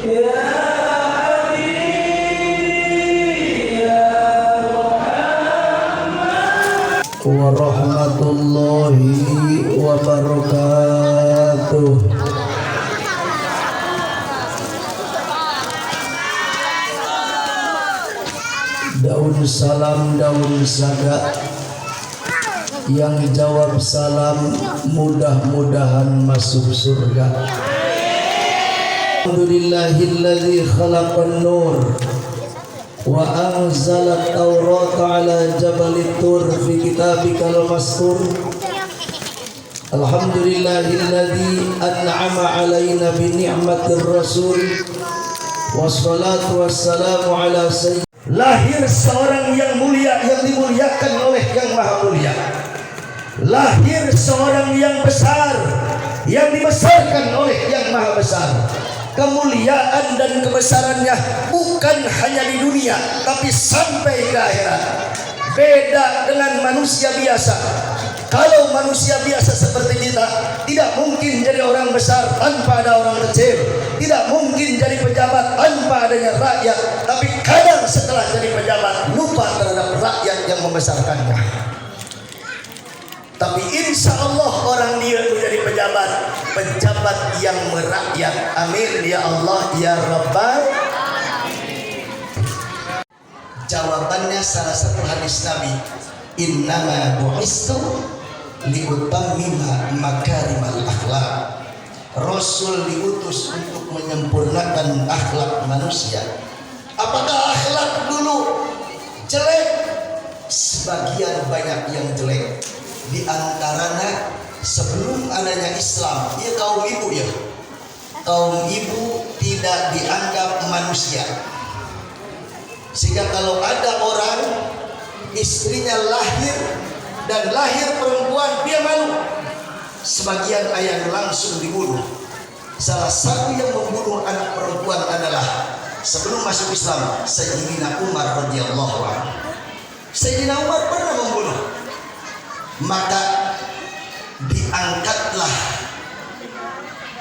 يا حبيبي يا محمد Warahmatullahi wabarakatuh. Daun salam, daun saga. Yang jawab salam mudah-mudahan masuk surga. Alhamdulillahilladzi khalaqan nur wa anzala at-taurata ala jabalit tur fi kitabikal mastur. Alhamdulillahilladzi an'ama alaina bi ni'matir rasul. Wassalatu wassalamu ala sayyid. Lahir seorang yang mulia yang dimuliakan oleh Yang Maha Mulia. Lahir seorang yang besar yang dibesarkan oleh Yang Maha Besar. Kemuliaan dan kebesarannya bukan hanya di dunia, tapi sampai ke akhirat. Beda dengan manusia biasa. Kalau manusia biasa seperti kita tidak mungkin jadi orang besar tanpa ada orang kecil, tidak mungkin jadi pejabat tanpa adanya rakyat. Tapi kadang setelah jadi pejabat lupa terhadap rakyat yang membesarkannya. Tapi insya Allah orang dia menjadi pejabat, pejabat yang merakyat. Amin ya Allah ya Rabbal. Jawabannya salah satu hadis Nabi, innama bu'istu liutammima makarimal akhlak. Rasul diutus untuk menyempurnakan akhlak manusia. Apakah akhlak dulu jelek? Sebagian banyak yang jelek. Di antaranya sebelum adanya Islam, ya kaum ibu ya. Kaum ibu tidak dianggap manusia. Sehingga kalau ada orang istrinya lahir dan lahir perempuan, dia malu. Sebagian ayah langsung dibunuh. Salah satu yang membunuh anak perempuan adalah sebelum masuk Islam, Sayyidina Umar radhiyallahu anhu. Sayyidina Umar pernah membunuh. Maka diangkatlah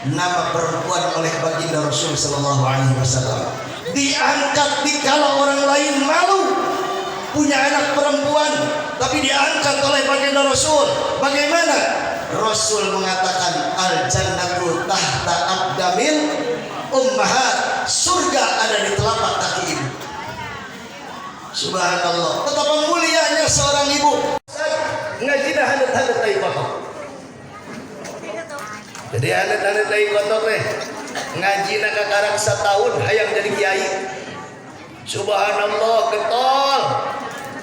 nama perempuan oleh baginda Rasul sallallahu alaihi wasallam. Diangkat dikala orang lain malu punya anak perempuan, tapi diangkat oleh baginda Rasul. Bagaimana? Rasul mengatakan al jannatu tahta aqdamil ummahat. Surga ada di telapak kaki ibu. Subhanallah. Betapa mulianya seorang ibu. Ngaji dah hanet-hanet tai kotok. Jadi hanet-hanet tai kotok teh. Ngaji na kakarak setahun hayang jadi kiai. Subhanallah, getol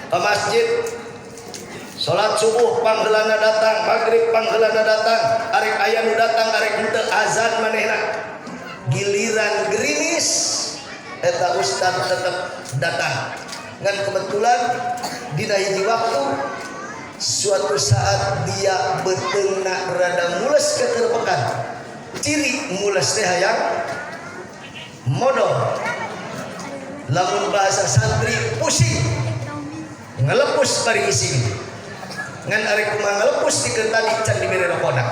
ke masjid. Salat subuh pangheulana datang, maghrib pangheulana datang, arek aya nu datang arek henteu, azan manehna. Giliran gerimis eta ustad tetep datang. Ngan kebetulan dina hiji waktu, suatu saat dia beuteungna rada mules kekerpekan. Ciri mules teh hayang modal. Lamun bahasa santri pusing. Ngelepus bari ising. Ngan arek kumaha ngelepus di tadi can dibere rokona.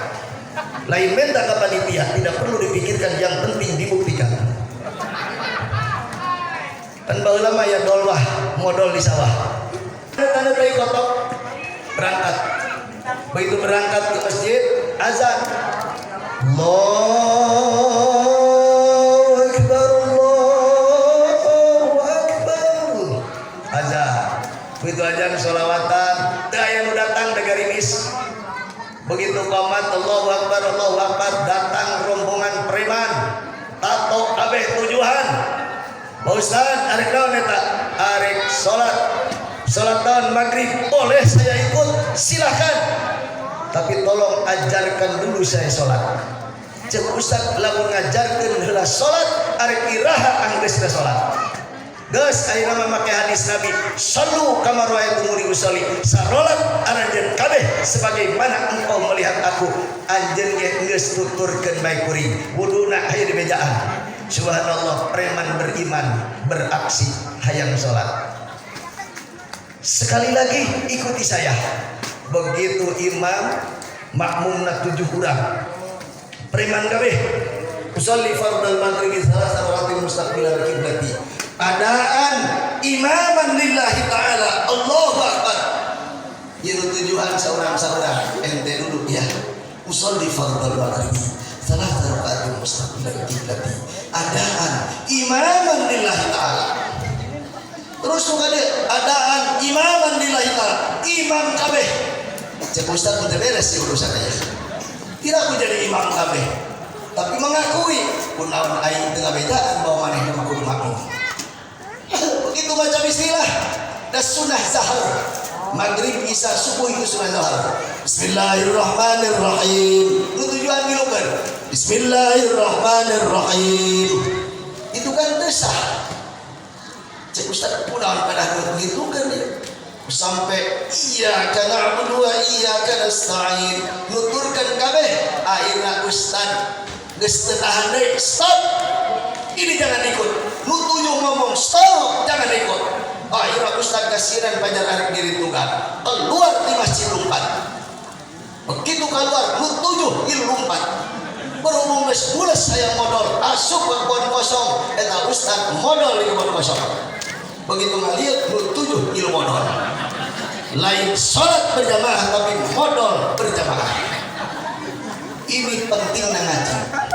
Lain minta ke panitia, tidak perlu dipikirkan, yang penting dibuktikan. Kan baheula mah ya dolwah, modal di sawah. Tanda tai kotok berangkat. Begitu berangkat ke masjid, azan. Allahu Akbar, Allahu Akbar. Azan. Begitu azan sholawatan, teu aya nu datang da garimis. Begitu qomat Allahu Akbar, Allahu Akbar, datang rombongan preman. Tato kabeh tujuan. Pak Ustad, arek naon eta? Arek salat. Salat naon? Maghrib. Boleh saya ikut? Silahkan. Tapi tolong ajarkan dulu saya salat. Cek Ustad, lamun ngajarkeun heula salat, arek iraha anggeusna salat? Geus ayeuna mah make hadis Nabi, "Shallu kama ra'aitumuni usolli." Sarolat aranjeun kabeh sebagaimana engkau melihat aku. Anjeun ge geus tuturkeun bae kuring. Wuduna hayu dibejaan. Subhanallah, preman beriman beraksi hayang salat. Sekali lagi ikuti saya. Begitu imam, makmumna 7 urang. Preman kabeh. Usolli fardal maghribi tsalatsa rakaatin mustaqbilal qiblati. Adaan imaman lillahi ta'ala. Allahu akbar. Itu tujuan seorang-seorang ente dulu ya. Usolli fardal maghribi tsalatsa rakaatin mustaqbilal qiblati. Adaan imaman lillahi ta'ala. Terus nu kade adaan imaman lillahi ta'ala. Imam kabeh. Cek Ustaz udah beres sih urusannya. Tidak aku jadi imam kabeh. Tapi mengakui kunaon aing teu ngabejaan bahwa manehna mah kudu makmum. Begitu baca bismillah dan sunnah zahar. Maghrib, Isya, subuh itu sunnah zahar. Bismillahirrahmanirrahim. Nu tujuan ngilukeun. Bismillahirrahmanirrahim. Itu kan teu sah. Cek Ustaz kunaon pada ngitukeun ya. Sampai iyyaka na'budu wa iyyaka nasta'in, nuturkeun kabeh. Akhirna Ustaz geus teu tahan deui, "Stop ini, jangan ikut." Nu tujuh ngomong, "Stop, jangan ikut." Akhirna Ustaz kasiran pajar arek diri tunggal keluar di masjid, lompat. Begitu keluar, nu tujuh ngilu lompat. Berhubung geus mules saya modal asup ke kebun kosong, eta Ustaz modal di kebun kosong. Begitu ngaliut, nu tujuh ngilu modal. Lain sholat berjamaah, tapi modal berjamaah. Ini penting ngaji.